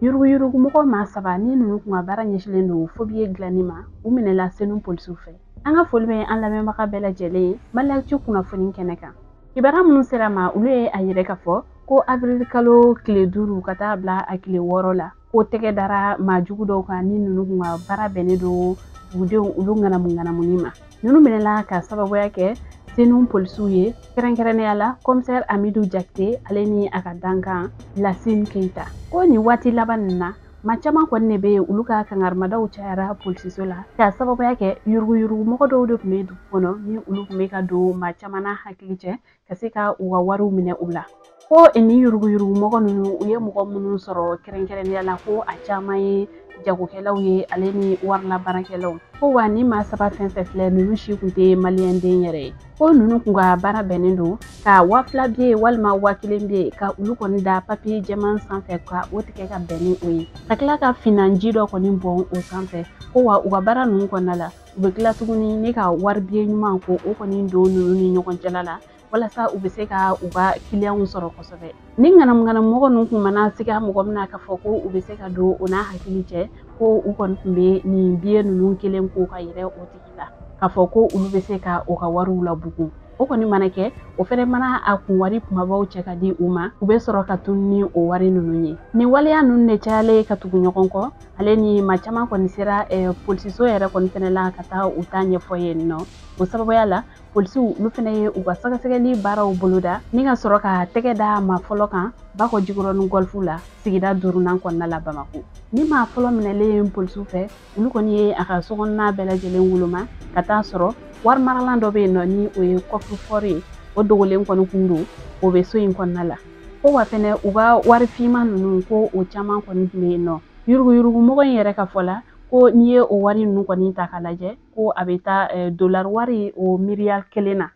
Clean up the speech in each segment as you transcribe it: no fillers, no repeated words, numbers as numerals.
Yuruguyurugumɔgɔ maa saba ni ninnu kun ka baara ɲɛsinnen don faux billet dilanni ma, u minɛla Senu polisiw fɛ. An ka foli bɛ an lamɛnbaga bɛɛ lajɛlen ye Maliactu kunnafoni kɛnɛ kan. Kibaruya minnu sera ma, olu ye a yɛrɛ k'a fɔ ko avril kalo tile 5 ka taa bila a tile 6 la, ko tɛgɛ dara maa jugu dɔw kan ni ninnu kun ka baara bɛnnen don dugudenw olu ŋanamu ŋanamuni ma. Ninnu minɛla ka sababuya kɛ Senu polisiw ye, kɛrɛnkɛrɛnnenya la commissaire Amidu Jakite ale ni a ka dankan Lasine Keita. Ko nin waati laban nin na, maa caman kɔni de bɛ yen, olu ka kangarimadaw cayara polisiso la ka sababuya kɛ yuruguyurugumɔgɔ dɔw de tun bɛ dugu kɔnɔ ni olu tun bɛ ka don maa caman n'a hakili cɛ ka se ka u ka wariw minɛ u la. Ko nin yuruguyurugumɔgɔ ninnu, u ye mɔgɔ minnu sɔrɔ kɛrɛnkɛrɛnnenya la, ko a caman ye jagokɛlaw ye ale ni warilabaarakɛlaw. Ko wa ni maa saba fɛn fɛn filɛ ninnu si tun tɛ maliyɛnden yɛrɛ ye. Ko ninnu kun ka baara bɛnnen don ka 2000 billet walima 1000 billet ka olu kɔni da papiye jɛman sanfɛ ka o tigɛ ka bɛn ni o ye, ka tila ka finanji dɔ kɔni bɔn o sanfɛ. Ko wa u ka baara ninnu kɔnɔna la, u bɛ tila tuguni ne ka wari biye ɲuman ko o kɔni don ninnu ni ɲɔgɔn cɛla la walasa u bɛ se ka u ka kiliyanw sɔrɔ kosɛbɛ. Ni ŋanamuŋanamɔgɔ ninnu kun mana siga mɔgɔ min na k'a fɔ ko u bɛ se ka don o n'a hakili cɛ, ko u kɔni tun bɛ nin biye ninnu kelen ko ka yɛrɛ o tigi la k'a fɔ ko olu bɛ se ka u ka wariw labugun. O kɔni mana kɛ, o fɛnɛ mana a kun wari kumabaw cɛ ka di u ma, u bɛ sɔrɔ ka tunu ni o wari ninnu ye. Nin waleya ninnu de cayalen ka tugu ɲɔgɔn kɔ, ale ni maa caman kɔni sera polisiso yɛrɛ kɔni fɛnɛ la ka taa u ta ɲɛfɔ yen nɔ. O sababuya la, polisiw olu fɛnɛ ye u ka sɛgɛsɛgɛli baaraw boloda ni ka sɔrɔ ka tɛgɛ da maa fɔlɔ kan Bakɔ Jikɔrɔni gɔlifu la, sigida 5nan kɔnɔna la Bamako. Ni maa fɔlɔ minɛlen polisiw fɛ, olu kɔni ye a ka sokɔnɔna bɛɛ lajɛlen woloma ka taa sɔrɔ wari maralan dɔ bɛ yen nɔ ni o ye coffre-fort ye, o dogolen kɔni kun don, o bɛ so in kɔnɔna la. Ko wa fɛnɛ u ka wari finman ninnu, ko o caman kɔni tun bɛ yen nɔ. Yuruguyurugumɔgɔ in yɛrɛ ka fɔ la, ko n'i ye o wari ninnu kɔni ta k'a lajɛ, ko a bɛ taa dolari wari o miliyari 1 na,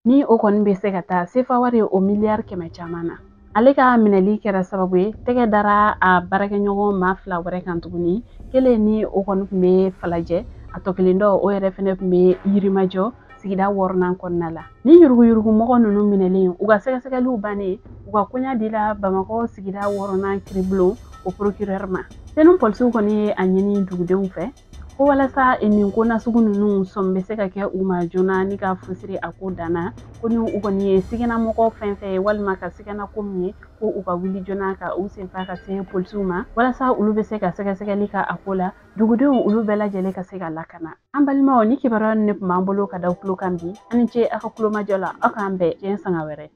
ni o kɔni bɛ se ka taa sefa wari o miliyari 100 caman na. Ale ka minɛli kɛra sababu ye tɛgɛ dara a baarakɛɲɔgɔn maa 2 wɛrɛ kan tuguni, kelen ni o kɔni tun bɛ Falajɛ, a tɔ kelen dɔ o yɛrɛ fɛnɛ tun bɛ Yirimajɔ sigida 6nan kɔnɔna la. Ni yuruguyurugumɔgɔ ninnu minɛlen, u ka sɛgɛsɛgɛliw bannen, u ka koɲa dila Bamakɔ sigida 6nan kiribulon o procureur ma. Senu polisiw kɔni ye a ɲini dugudenw fɛ ko walasa nin ko nasugu ninnu sɔmi bɛ se ka kɛ u ma joona ni ka fusiri a ko danna, ko ni u kɔni ye siganamɔgɔ fɛn fɛn ye walima ka sigana ko min ye, ko u ka wuli joona ka u senfa ka se polisiw ma walasa olu bɛ se ka sɛgɛsɛgɛli kɛ a ko la, dugudenw olu bɛɛ lajɛlen ka se ka lakana. An balimaw, ni kibaruya ninnu de tun b'an bolo ka da tulo kan bi. An ni ce aw ka kulomajɔ la, aw k'an bɛn diɲɛ sanga wɛrɛ.